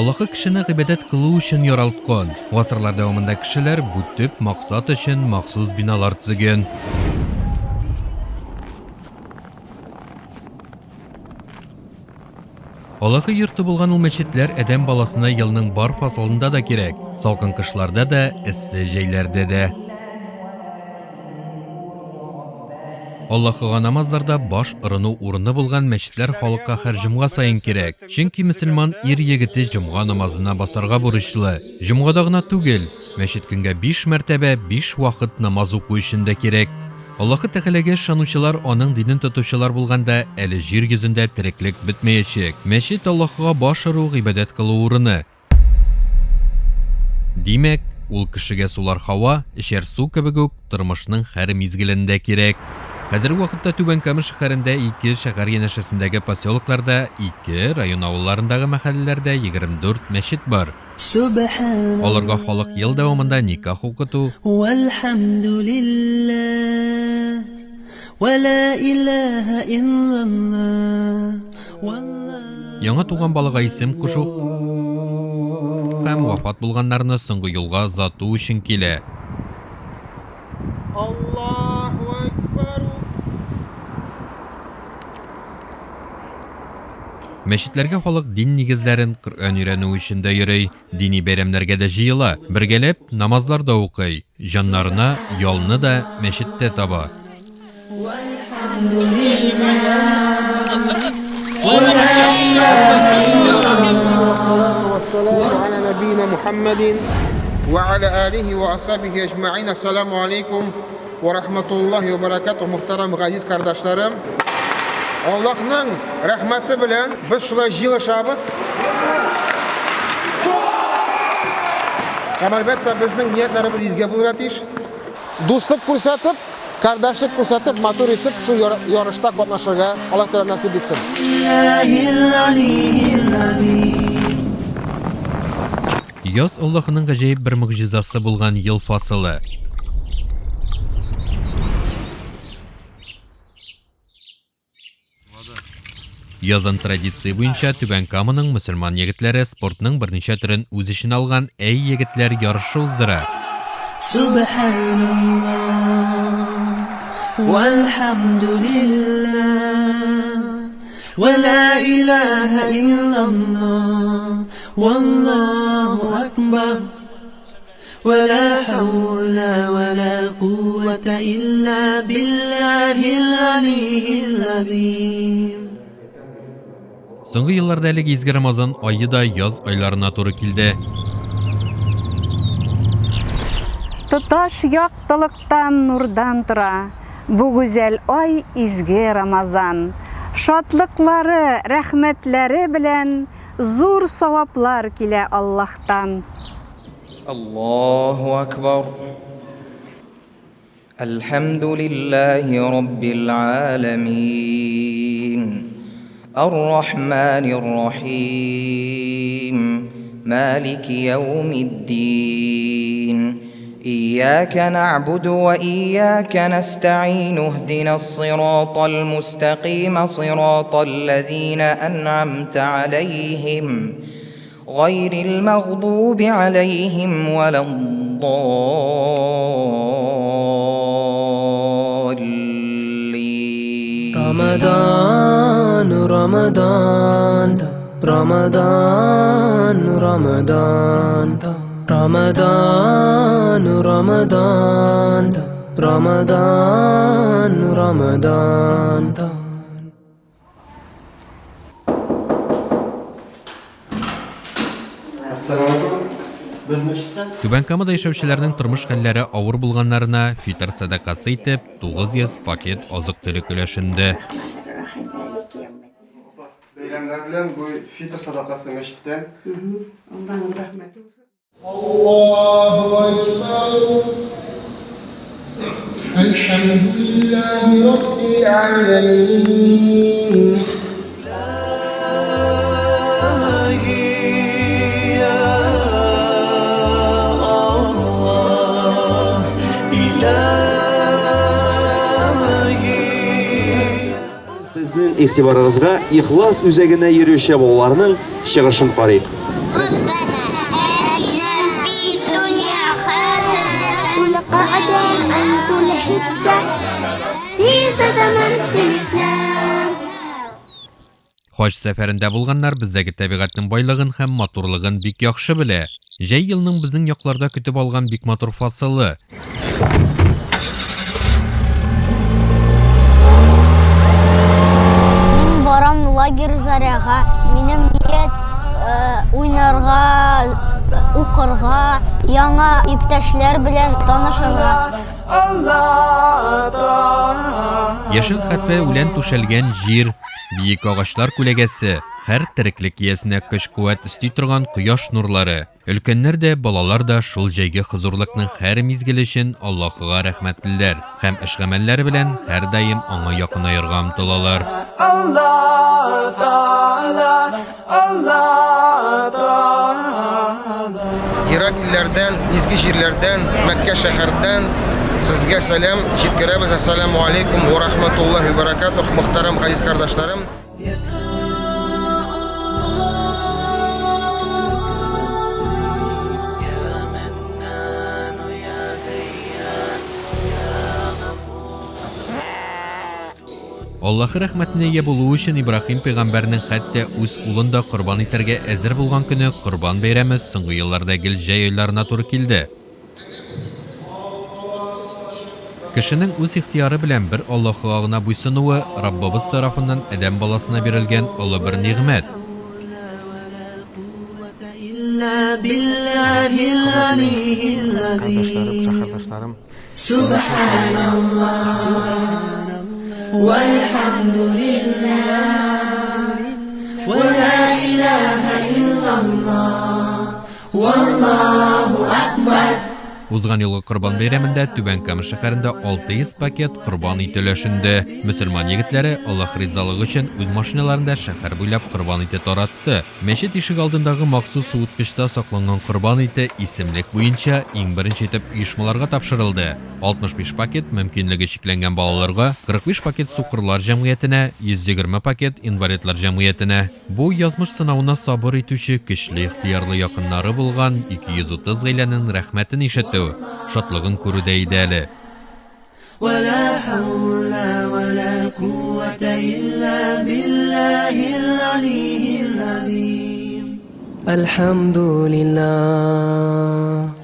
Аллаһы кешене гыйбадәт кылу өчен яралткан. Гасырлар дәвамында кешеләр бу төп максат өчен махсус биналар төзегән. Аллаһы йорты булган ул мәчетләр адәм баласына елның бар фасылында да кирәк. Салкын кышларда да, эссе җәйләрдә дә. Аллаһыга намазларда баш орыну урыны булган мәчетләр халыкка һәр җомга саен кирәк. Чөнки мөселман ир-егете җомга намазына басарга бурычлы. Җомгада гына түгел, мәчет көнгә биш мәртәбә, биш вакыт намаз уку өчен дә кирәк. Аллаһы Тәгаләгә ышанучылар, аның динен тотучылар булганда, әле җир йөзендә тереклек бетмәячәк. Мәчет, Аллаһыга баш ору, гыйбадәт кылу урыны. Димәк, ул кешегә сулар һава, эчәр су кебек үк тормышның һәр мизгелендә кирәк. Хәзерге вакытта Түбән Кама шәһәрендә ике, шәһәр янәшәсендәге поселокларда ике, район авылларындагы мәхәлләләрдә 24 мәчет бар. Аларга халык ел дәвамында никах укыту, Яңа туган балага исем кушу һәм вафат булганнарны соңгы юлга озату өчен килә. Аллаһу әкбәр! Мәчетләргә халык дин нигезләрен, Коръән өйрәнү өчен дә йөри, дини бәйрәмнәргә дә җыела, бергәләп намазлар да укый, җаннарына ялны да мәчеттә таба. Аллаһның рәхмәте белән без шулай җыелышабыз. Һәм әлбәттә безнең ниятләребез изге булырга тиеш. Дуслык күрсәтеп, кардәшлек күрсәтеп, матур итеп шул ярышта катнашырга Аллаһ Тәгалә насыйп итсен. Яз Аллаһының гаҗәеп бер могҗизасы булган ел фасылы. Язын традиция буенча Түбән Каманың мөселман егетләре спортның берничә төрен үз эченә алган Әй егетләр ярышы уздыра. Субханаллах, вальхамдулиллах, ва ла илаһа иллаллах, валлаху акбар. Вә лә хәүлә вә лә куәтә илля биллаһил галиһил газим. Соңгы елларда әлеге изге Рамазан ае да яз айларына туры килде. Тоташ яктылыктан, нурдан тора Бу гүзәл ай, изге Рамазан. Шатлыклары, рәхмәтләре белән Зур саваплар килә Аллаһтан. Аллаһу акбар. Әлхәмдүлилләһи раббил галәмин. Ар-рахманир рахим. Малики яумиддин. Ияка нәгъбуду ва ияка нәстәгыйн. Иһдинас сиратал мустәкыйм, сиратал ләзина ән'амта аләйһим. غير المغضوب عليهم ولا الضالين Рамадан, Рамадан, Рамадан, Рамадан, Рамадан, Рамадан, Рамадан, Рамадан. Түбән Камада яшәүчеләрнең тормыш хәлләре авыр булганнарына фитыр сәдакасы итеп 900 пакет азык-төлек өләшенде. Бәйрәмнәр белән бу фитыр сәдакасы мәчеттән. Аллаһның рәхмәте булсын. Аллаһу акбар. Әлхәмдүлилләһи раббил галәмин. Сезнең игътибарыгызга Ихлас үзәгенә йөрүче балаларның чыгышын карыйк. Раббана атина фид дунья хасана. Хаҗ сәфәрендә булганнар бездәге табигатьнең байлыгын һәм матурлыгын бик яхшы белә. Җәй елның безнең якларда көтеп алган бик матур фасылы. Мин барам лагерь Заряга. Минем ният э, уйнарга, укырга, яңа иптәшләр белән танышырга. Яшел хәтфә үлән түшәлгән җир, биек агачлар күләгәсе, һәр тереклек иясенә көч-куәт өсти торган кояш нурлары. Өлкәннәр дә, балалар да шул җәйге хозурлыкның һәр мизгеле өчен Аллаһыга рәхмәтлеләр һәм эш-гамәлләре белән һәрдаим аңа якынаерга омтылалар. Ерак илләрдән, изге җирләрдән, Мәккә шәһәрдән сезгә сәлам җиткерәбез. Әссәламу алейкум ва рахматуллаһи ва баракатух, мөхтәрәм газиз кардәшләрем. Аллаһы рәхмәтенә ия булу өчен Ибраһим пәйгамбәрнең хәтта үз улын да корбан итәргә әзер булган көне Корбан бәйрәме соңгы елларда гел җәй айларына туры килде. Кешенең үз ихтыяры белән бер Аллаһыга гына буйсынуы Раббыбыз тарафыннан адәм баласына бирелгән олы бер нигъмәт. Узган елгы Корбан бәйрәмендә Түбән Кама шәһәрендә 600 пакет корбан ите өләшенде. Мөселман егетләре Аллаһ ризалыгы өчен үз машиналарында шәһәр буйлап корбан ите таратты. Мәчет ишек алдындагы махсус суыткычта сакланган корбан ите исемлек буенча иң беренче итеп оешмаларга тапшырылды. 65 пакет мөмкинлеге чикләнгән балаларга, 45 пакет сукырлар җәмгыятенә, 120 пакет инвалидлар җәмгыятенә. Бу язмыш сынавына сабыр итүче көчле ихтыярлы якыннары булган 230 гаиләнең рәхмәтен ишетү, шатлыгын күрү дә иде әле. Әлхәмдүлилләһ.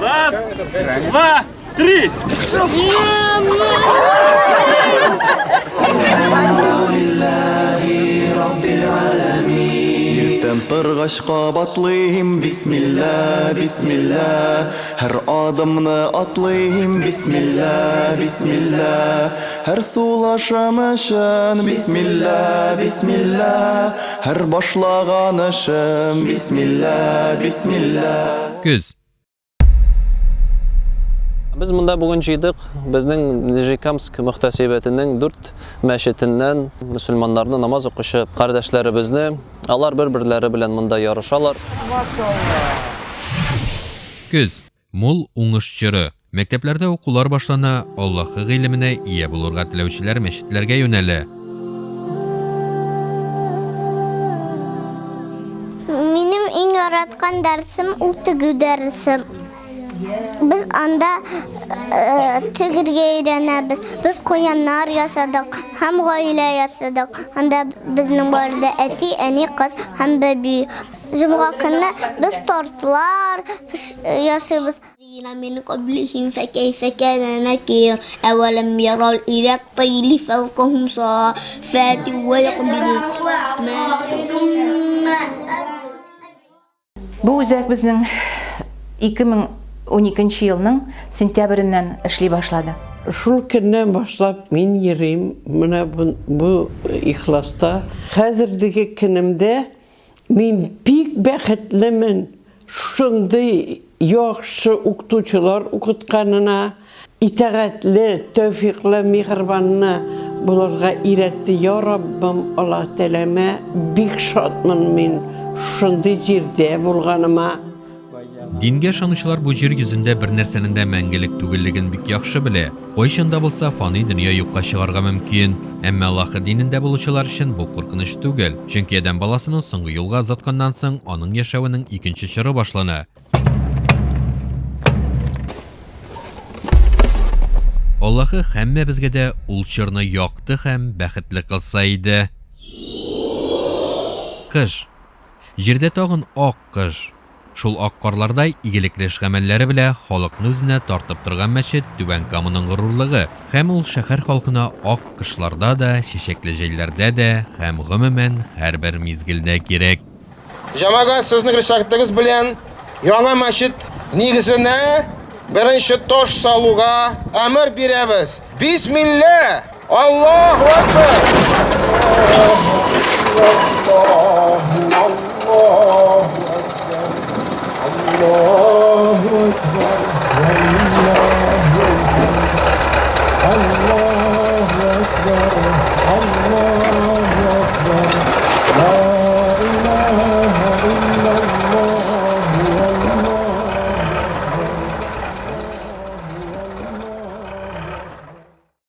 Раз, два, Три! Иртән торгач кабатлыйм Бисмилла, бисмилла Һәр адымны атлыйм Бисмилла, бисмилла Һәр сулашым өчен Бисмилла, бисмилла Һәр башлаган эшем Бисмилла, бисмилла Көз. Без монда бүген җыйдык безнең Нижнекамск мөхтәсибәтенең дүрт мәчетеннән мөселманнарны, намаз укучы кардәшләребезне. Алар бер-берләре белән монда ярышалар. Көз, мул уңыш чоры. Мәктәпләрдә укулар башлана, Аллаһы гыйлеменә ия булырга теләүчеләр мәчетләргә юнәлә. Минем иң яраткан дәресем ул тегү дәресе. Без анда э, тегергә өйрәнәбез. Без куяннар ясадык һәм гаилә ясадык. Анда безнең бар иде әти, әни, кыз һәм бәби. Җомга көнне без тортлар ясыйбыз. من قبلهم فكيف كان نكير أولم يروا إلى الطير فوقهم صافات ويقبضن Бу үзәк безнең 2012 елның сентябреннән эшли башлады. Шул көннән башлап мин йөрим менә бу Ихласта. Хәзердеге көнемдә мин бик бәхетлемен. Шундый яхшы укытучылар укытканына, итагатьле, тәүфикълы, миһербанлы булырга өйрәтте. Я Раббым, Аллаһ Тәгаләмә бик шатмын мин шундый җирдә булганыма. Дингә ышанучылар бу җир йөзендә бер нәрсәнең дә мәңгелек түгеллеген бик яхшы белә. Кайчан да булса фани дөнья юкка чыгарга мөмкин. Әмма Аллаһы динендә булучылар өчен бу куркыныч түгел, чөнки адәм баласының соңгы юлга озатканнан соң аның яшәвенең икенче чоры башлана. Аллаһы һәммәбезгә дә ул чорны якты һәм бәхетле кылса иде. Кыш. Җирдә тагын ак кыш. Шул ак карлардай игелекле эш-гамәлләре белә халыкны үзенә тартып торган мәчет Түбән Каманың горурлыгы һәм ул шәһәр халкына ак кышларда да, чәчәкле җәйләрдә дә һәм, гомумән, һәрбер мизгелдә кирәк. Җәмәгать, сезнең рөхсәтегез белән яңа мәчет нигезенә беренче таш салуга әмер бирәбез. Бисмилла! Аллаһу Акбар!